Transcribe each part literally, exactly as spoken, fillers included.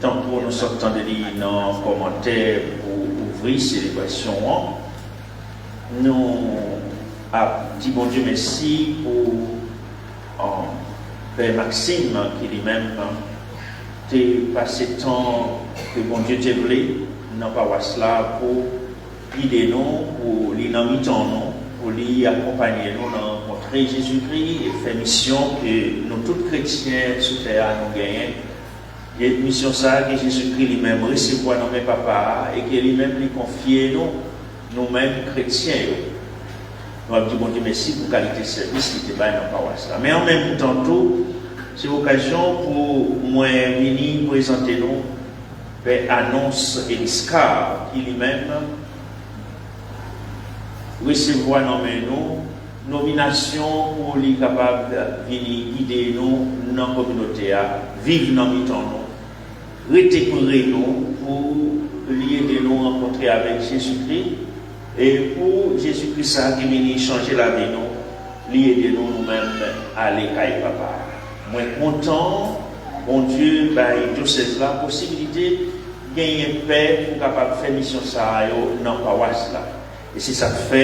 Tankou nou sot tande li nan kòmantè pou ouvri selebrasyon an, nou ap di Bondye mèsi pou, um, Pè Maxime ki li menm te pase tan ke Bondye te vle nan pawas la pou gide nou, pou li nan mitan nou, pou li akonpaye nou nan rankontre Jezikri e fè misyon ke nou tout kretyen sou tè a nou genyen. E misyon sa a ke Jezikri li menm resevwa nan men Papa a e ke li menm li konfye nou, nou menm kretyen yo. Nou ap di Bondye mèsi pou kalite sèvis li te bay nan pawas la. Men an menm tan tou, se okazyon pou mwen vini prezante nou Pè Anons Eliscar, ki li menm resevwa nan men nou nominasyon pou li kapab vini gide nou nan kominote a, viv nan mitan nou, rete pre nou pou li ede nou rankontre avèk Jezikri, e pou Jezikri sa a ki vini chanje lavi nou, li ede nou, nou menm, ale kay Papa a. Mwen kontan Bondye bay dyosèz la posibilite genyen pè pou kapab fè misyon sa a yo nan pawas la. E se sa k fè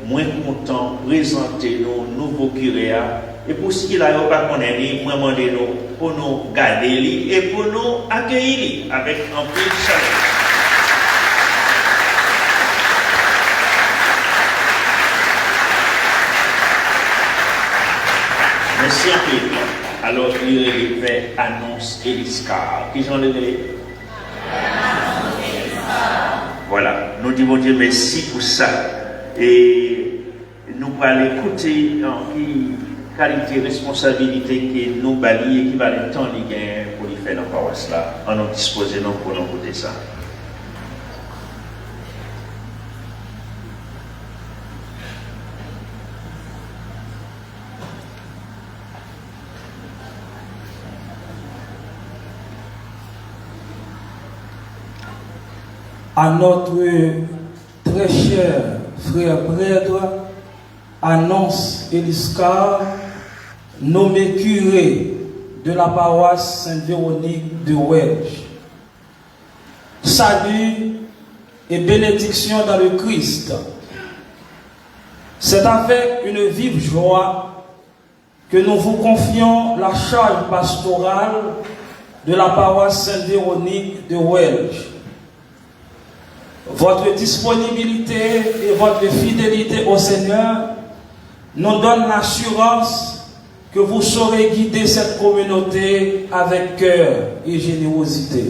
mwen kontan prezante nou nouvo kire a. E pou sila yo pa konnen li, mwen mande nou pou nou gade li e pou nou akeyi li avèk anpil chalè. Mèsi anpil. Alò, li rele Pè Anons Eliscar. Kijan li rele? Vwala, nou di Bondye mèsi pou sa. E nou pral ekoute, an, ki kalite responsabilite ke nou ba li e ki valè tan li gen pou li fè nan pawas la. Ann nou dispoze nou pou nou koute sa. À notre très cher frère prêtre Anons Eliscar, nommé curé de la paroisse Sainte-Véronique de Welch. Salut et bénédiction dans le Christ. C'est avec une vive joie que nous vous confions la charge pastorale de la paroisse Sainte-Véronique de Welch. Votre disponibilité et votre fidélité au Seigneur nous donne l'assurance que vous saurez guider cette communauté avec cœur et générosité.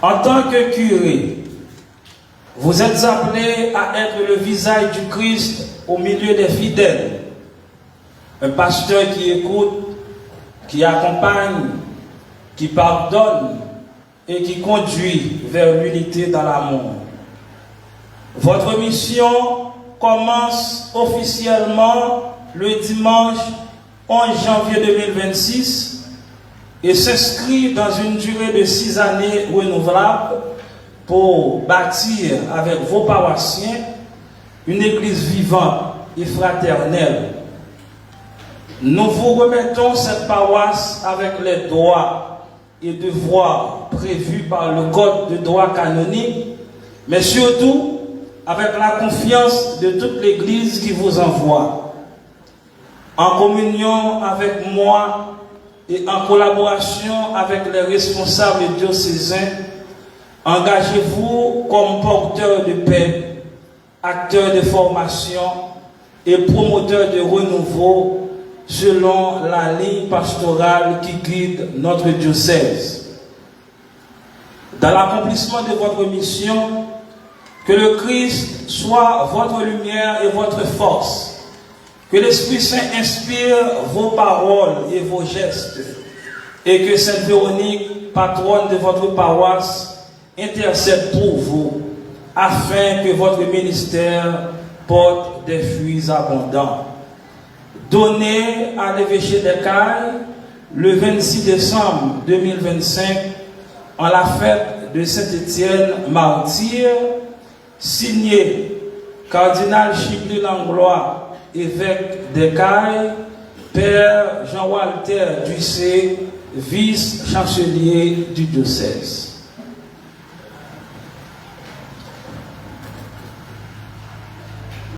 En tant que curé, vous êtes appelé à être le visage du Christ au milieu des fidèles, un pasteur qui écoute, qui accompagne, qui pardonne et qui conduit vers l'unité dans l'amour. Votre mission commence officiellement le dimanche onze janvier deux mille vingt-six et s'inscrit dans une durée de six années renouvelable pour bâtir avec vos paroissiens une église vivante et fraternelle. Nous vous remettons cette paroisse avec les droits et devoirs prévus par le Code de droit canonique, mais surtout avec la confiance de toute l'Église qui vous envoie. En communion avec moi et en collaboration avec les responsables diocésains, engagez-vous comme porteur de paix, acteur de formation et promoteur de renouveau selon la ligne pastorale qui guide notre diocèse. Dans l'accomplissement de votre mission, que le Christ soit votre lumière et votre force. Que l'Esprit Saint inspire vos paroles et vos gestes. Et que Sainte Véronique, patronne de votre paroisse, intercède pour vous, afin que votre ministère porte des fruits abondants. Donné à l'évêché d'Eckhay le vingt-six décembre deux mille vingt-cinq, en la fête de Saint Étienne martyr, signé Cardinal Chibly Langlois, évêque d'Eckhay, Père Jean Walter Ducé, Vis chanselye di dyosèz.